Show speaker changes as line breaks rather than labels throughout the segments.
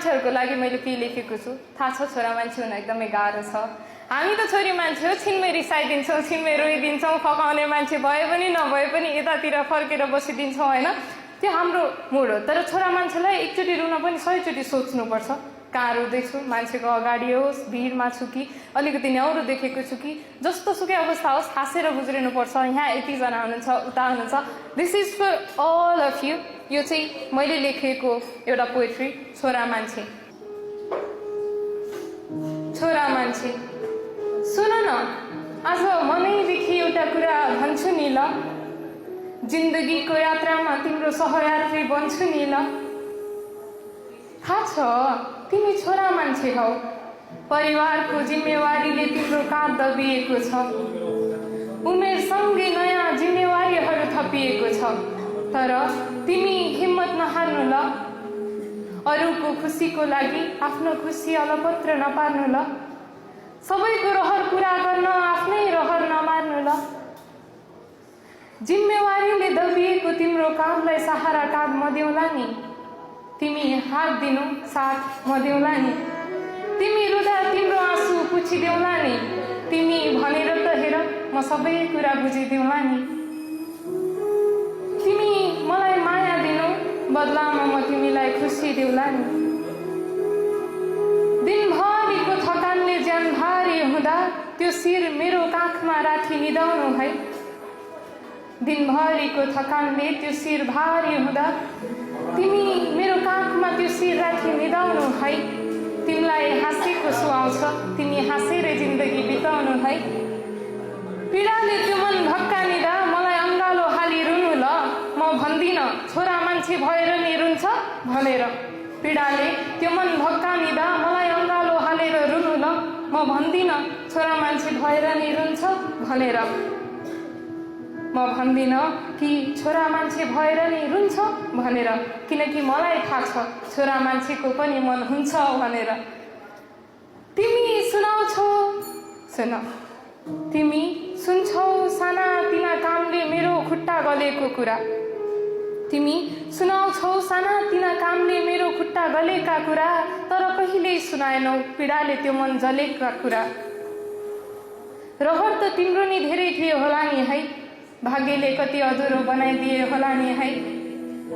मान्छेहरूको लागि मैले के लेखेको छु थाहा छ? छोरा मान्छे हुन एकदमै गाह्रो छ। हामी त छोरी मान्छे हो, छिनमै रिसाइदिन्छौँ, छिनमै रोइदिन्छौँ, फकाउने मान्छे भए पनि नभए पनि यतातिर फर्केर बसिदिन्छौँ होइन, त्यो हाम्रो मुड हो। तर छोरा मान्छेलाई एकचोटि रुन पनि 100 चोटि सोच्नुपर्छ। कहाँ रुँदैछु, मान्छेको अगाडि होस्, भिडमा छु कि अलिकति न्याउरो देखेको छु कि जस्तो सुकै अवस्था होस् हाँसेर गुज्रिनुपर्छ। यहाँ यतिजना हुनुहुन्छ, उता हुनुहुन्छ। This is for all of you. यो चाहिँ मैले लेखेको एउटा पोएट्री, छोरा मान्छे। छोरा मान्छे सुन न, आज मनैदेखि एउटा कुरा भन्छु नि ल, जिन्दगीको यात्रामा तिम्रो सहयात्री बन्छु नि ल। थाहा छ तिमी छोरा मान्छे हौ, परिवारको जिम्मेवारीले तिम्रो काँध दबिएको छ, उमेरसँगै नयाँ जिम्मेवारीहरू थपिएको छ। तर तिमी हिम्मत नहार्नु ल, अरूको खुसीको लागि आफ्नो खुसी अलपत्र नपार्नु ल, सबैको रहर पुरा गर्न आफ्नै रहर नमार्नु ल। जिम्मेवारीले दबिएको तिम्रो काँधलाई सहारा काँध म देउला नि, तिमी हात दिनु साथ म देउला नि, तिमी रुँदा तिम्रो आँसु पुछिदेउला नि, तिमी भनेर त हेर म सबै कुरा बुझिदेउला नि। तिमी मलाई माया दिनु, बदलामा म तिमीलाई खुसी देउला नि। दिनभरिको थकानले ज्यान भारी हुँदा त्यो शिर मेरो काखमा राखी निदाउनु है। दिनभरिको थकानले त्यो शिर भारी हुँदा तिमी मेरो काखमा त्यो शिर राखी निदाउनु है। तिमीलाई हाँसेको सुहाउँछ, तिमी हाँसेर जिन्दगी बिताउनु है। पीडाले त्यो मन भक्कानिदा मलाई अङ्गालो हाली रुनु ल, म भन्दिन छोरा मान्छे भएर नि रुन्छ भनेर। पीडाले त्यो मन भक्कानिदा मलाई अङ्गालो हालेर रुनु ल, म भन्दिन छोरा मान्छे भएर नि रुन्छ भनेर। म भन्दिन कि छोरा मान्छे भएर नि रुन्छ भनेर, किनकि मलाई थाहा छ छोरा मान्छेको पनि मन हुन्छ भनेर। तिमी सुनाउँछौ, सुन, तिमी सुन्छौ साना तिना कामले मेरो खुट्टा गलेको कुरा, तिमी सुनाउँछौ साना तिना कामले मेरो खुट्टा गलेका कुरा, तर कहिल्यै सुनाएनौ पीडाले त्यो मन जलेका कुरा। रहर त तिम्रो नि धेरै थियो होला नि है, भाग्यले कति अधुरो बनाइदिए होला नि है।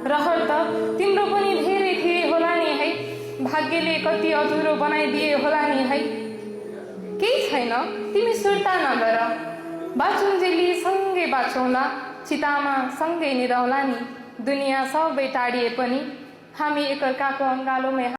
रहर त तिम्रो पनि धेरै थिए होला नि है, भाग्यले कति अधुरो बनाइदिए होला नि है। केही छैन तिमी सुर्ता नगर, बाँचुन्जेली सँगै बाँचौँला, चितामा सँगै निदाउला नि। दुनियाँ सबै टाढिए पनि हामी एकअर्काको अङ्गालोमै